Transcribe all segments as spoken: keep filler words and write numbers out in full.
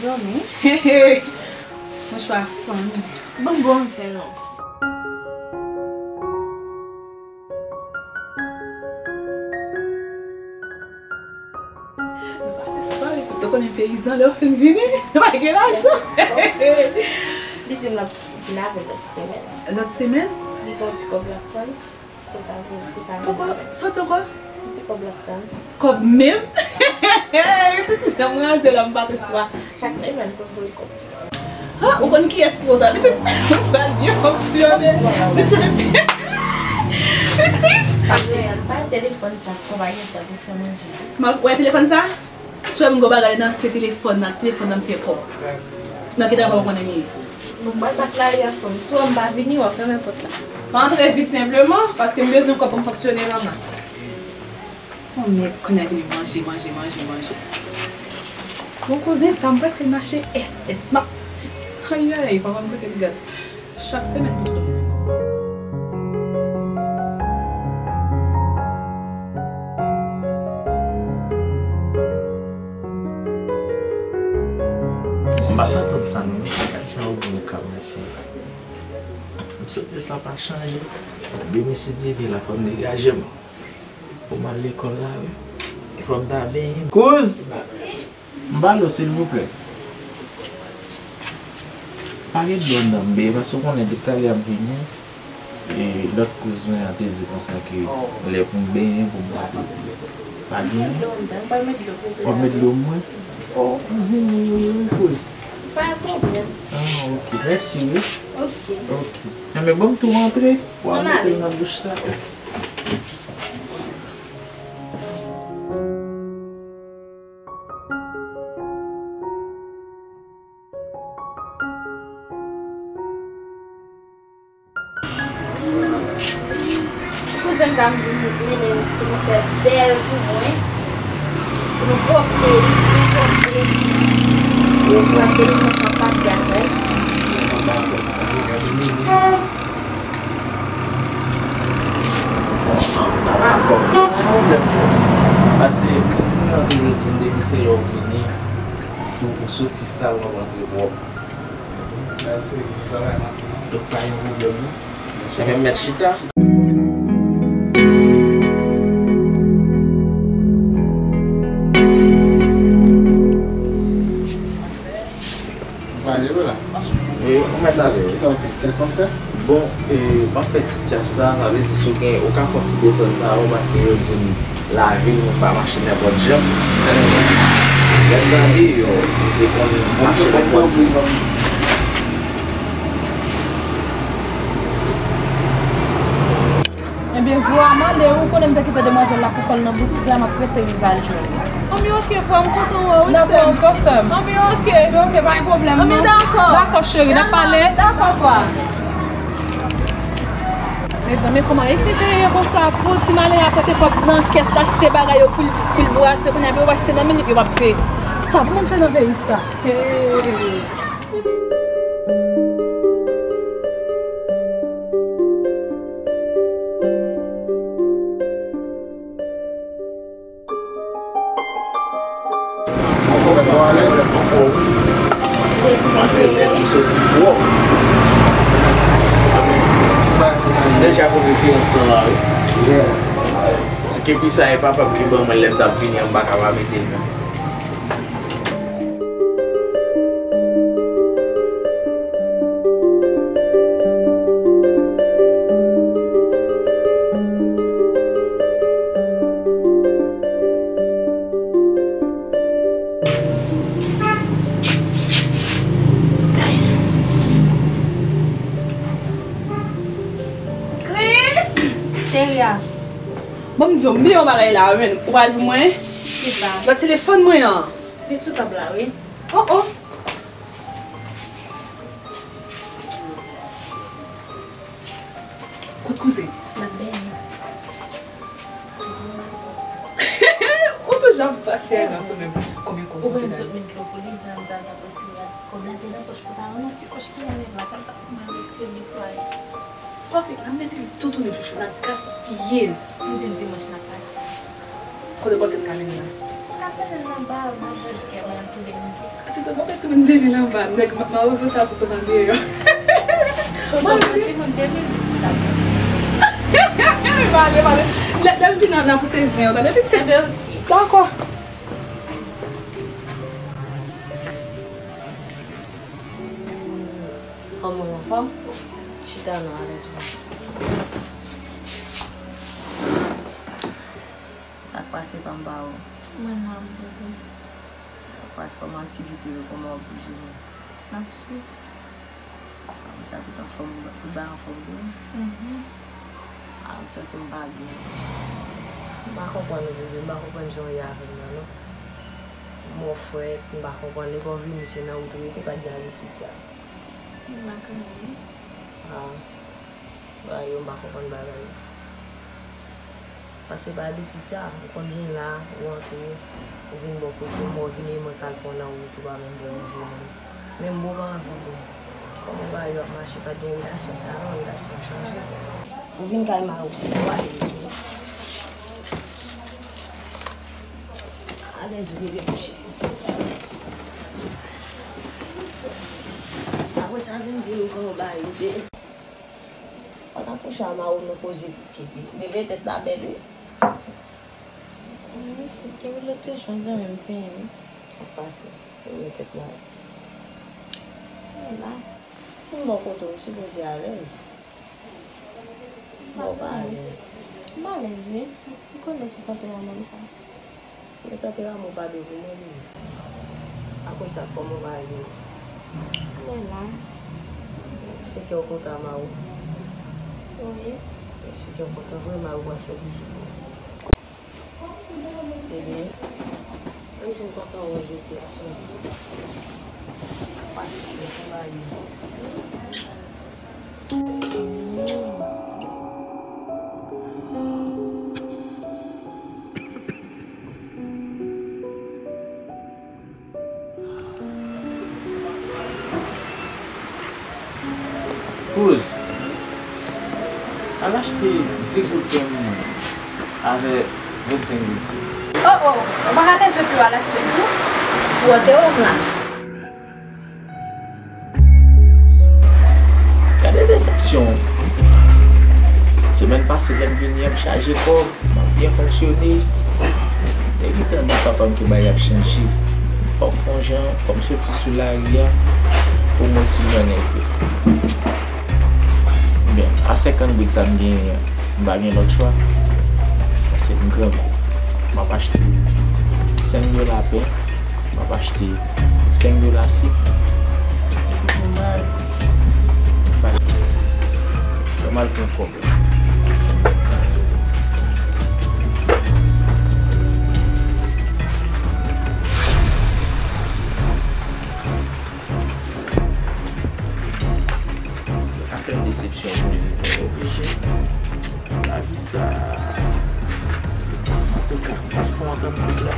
Dòmi. He, he. Mouchwa fann. Bon, bon, se non. Nou pase swa, pitit, ou konnen peyizan lè w fin vini, nou pa gen lajan. Li di m l ap vin avè lòt semèn. Lòt semèn? Li gen yon ti kòb l ap tann. Poko soti ankò? Ti kòb l ap tann. Kòb menm? Pitit, jan m raze la, m pase swa. Chak semèn pou m voye kòb. Ha, ou konn kiyès ki konsa? Pitit, m pral byen fonksyone. Pitit! Pa gen, pa gen telefòn sa, konpayi sa pou fè manje. M ap wè telefòn sa? Sou wè m gen bagay nan se telefòn nan, telefòn nan m fè kòb. Nan ki travay ou konnen m ye? Bon, m pral bat lari a fanm. Si w wè m pa vini, w ap fèmen pòt la. Pa antre vit senpleman, paske m bezwen kòb pou m fonksyone manman. Oh mèd, kounye a vini manje, manje, manje, manje. Bon kouzen, sa m pral fè mache S S, m ap, ayayay, pa konn kote l gad. Chak semèn pou tout moun. M pa t atann sa non, gad jan ou gen yon ka mesye. M sot S la pa chanje. Demen si Dye vle la fò m degaje m. Pou m al lekòl la wi. Fò m ta benyen. Kouz! M pale w silvouplè. Pa gen dlo anndan m byen, paske w konnen depi talè y ap vini. E lòt kouz mwen an te di konsa ke lè pou m benyen, pou m pale. Pa gen. W ap met dlo mwen? Oh, kouz. Pa gen pwoblèm. Ah, ok. Mèsi wi. Ok. Ok. Enben, ban m tou antre. W a mete l nan douch la. Ti kouzen m sa m vin mennen nou pou nou fè bèl pou mwen. Pou nou pwòpte li, byen pwòpte. E pou aske nou pap pase avè l. Bon, sa pa pwoblèm. Paske si nou nan toujou di m depi se lè w vini, ou, ou soti sal, w ap antre pwòp. Donk pa gen pwoblèm non. Enben, m mèt chita. Ou pale wi la. Wi, ou mèt lave wi. Kisa w fè? Kisa w fè? Bon, e, m ap fè ti djaz la, sa vle di si w gen, ou ka fè yon ti desann sa yo, paske yo di m lavil nou pa mache nenpòt jan. Lè m nan deyò, si te konn mache nenpòt jan. Ebyen, vwa mande, ou konnen m te kite demwazèl la pou kò l nan boutik la, m ap prese rive al jwenn li. Anben, ok, vwa, m kontan wè w wi, sè m. Dakò, ankò, sè m. Anben, ok. Anben, ok, pa gen pwoblèm non. Anben, dakò. Dakò, cheri, n ap pale. Dakò, vwa. Mezanmi, kòman Ayisyen fè ye konsa? Pou ti malè a pote kòb nan kès, achte bagay yo pou l, pou l brase, kounye a pou yo achte nan minit, yo p ap peye. Sa pou moun fè nan peyi sa? Hey. Anfòm, ou alèz? Anfòm. Mwen trè byen, m soti pwòp. Deja pou referans lan la, wi. Ti kepi sa, e papa m ki ban mwen lè m t ap vini an, m pa ka pa mete l nan. Cheri a. Bon, m di w, m bliye yon bagay la, wi, menn. Ou pral pou mwen? Kisa? Nan telefòn mwen an. Li sou tab la, wi. Oh, oh. Kot kouzen? L ap benyen. Ou toujou ap fè referans ou menm. Konbyen kòb kouzen la? Ou menm sot met dlo pou li, dan, dan, dan, pou ti rad. Kòb la te nan pòch pantalon, nan ti pòch ki anlè la, konsa pou mwen retire netwaye. Papi, n ap mete l toutouni chouchou, n ap gaspiye l. M di l dimanch n ap pati. Kote w panse n ka mennen l la? N ap Mwen menm nan ba, mwen jwe kè, mwen nan tande mizik. Se tout bon, timoun de mil anba, nèg ma-, mawozo sa tou sot andeyò. Mwen menm timoun de mil huit la. Pale, pale. Lè, lè m vin nan, nan pouse zen, w tande pitit? Enben, ok. Dakò. Kòman w anfòm? Chita non, alèz non. Sa k pase pa m pa wè w? Mwen la, m poze. Sa k pase, kòman aktivite yo, kòman w ap bouje menm? N ap swiv. Apre sa, tout anfòm, tout bagay anfòm pou ou? Mhm. A, m santi m pa byen. M pa konprann ou, bebe, m pa konprann jan w ye avè m nan, non. Mò frèt, m pa konprann. Lè w vini, se nan wout ou rete, pa t gen abitid sa. M la kanmenm, wi. A. Bagay yo, m pa konprann bagay yo. Paske pa abitid sa, ou konn vin la, ou antre, ou vin bò kote m, ou vin e mwen k al pran nan wout, ou pa menm bò rive menm. Menm bò pa anvi bò. Kòman bagay yo ap mache, pa t gen relasyon sa non, relasyon chanje. Ou vin kay mari w, se pou ale. Alèz, ou vin kouche. Apre sa, vin di m kòman bagay yo te. Pa ka kouche a mari w non, poze bouke. Leve tèt la bèl, wi. Depi lòt jou, zanmi m penyen m. Sa k pase? Leve tèt la. Mwen la. Si m bò kote w, ou sipoze alèz. Bon, ou pa alèz. M alèz, wi. M konnen se tanperaman m sa. Men tanperaman w pa dwe pou mwen, bebe. Apre sa, kòman w va ye? Mwen la. Se kè w kontan, mari w? Wi. Si kè w kontan, vrè mari w pral fè bizou pou ou. Bebe, menm si m kontan wè w jodi a, se yon pase ti mari. Kouz, al achte di goud pen avè vennsenk goud sik. O, o, ou pa ka leve pou al achte tou? Ou wè te ou m la. Gade desepsyon. Semèn pase, lè m vini an, m chaje kò m. M ap byen fonksyone. Depi tan di papa m ke bagay ap chanje. Fòk fè yon jan, fò m soti sou lari a pou mwen si m jwenn enpe. Byen, a senkant goud sa m genyen an, m pa gen lòt chwa. Paske m grangou. M ap achte senk dola pen, m ap achte senk dola sik. Epi pou m al, m al pran kòb. Sa fè m desepsyon pou li, oblije. Lavi sa. Antouka, m pa fè antann kout la.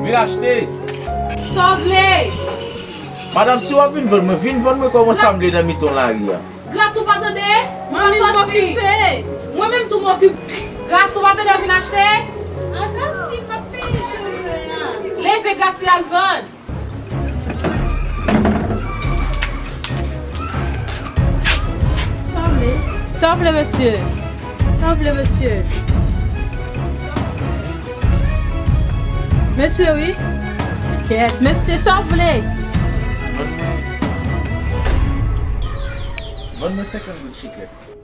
Vin achte! Sa w vle? Madanm, si w ap vin vann mwen, vin vann mwen kòman sa m vle nan mitan lari a. Gras, ou pa tande? Ou pa soti. Mwen menm tou m okipe. Gras, ou pa tande, vin achte? Atann si m ap peye cheve a. Leve, Gras, al vann. Sa w vle? Sa w vle, mesye? Sa w vle, mesye? Mesye, wi. Kèt, mesye, sa w vle? Vann mwen, vann mwen senkant goud chiklèt.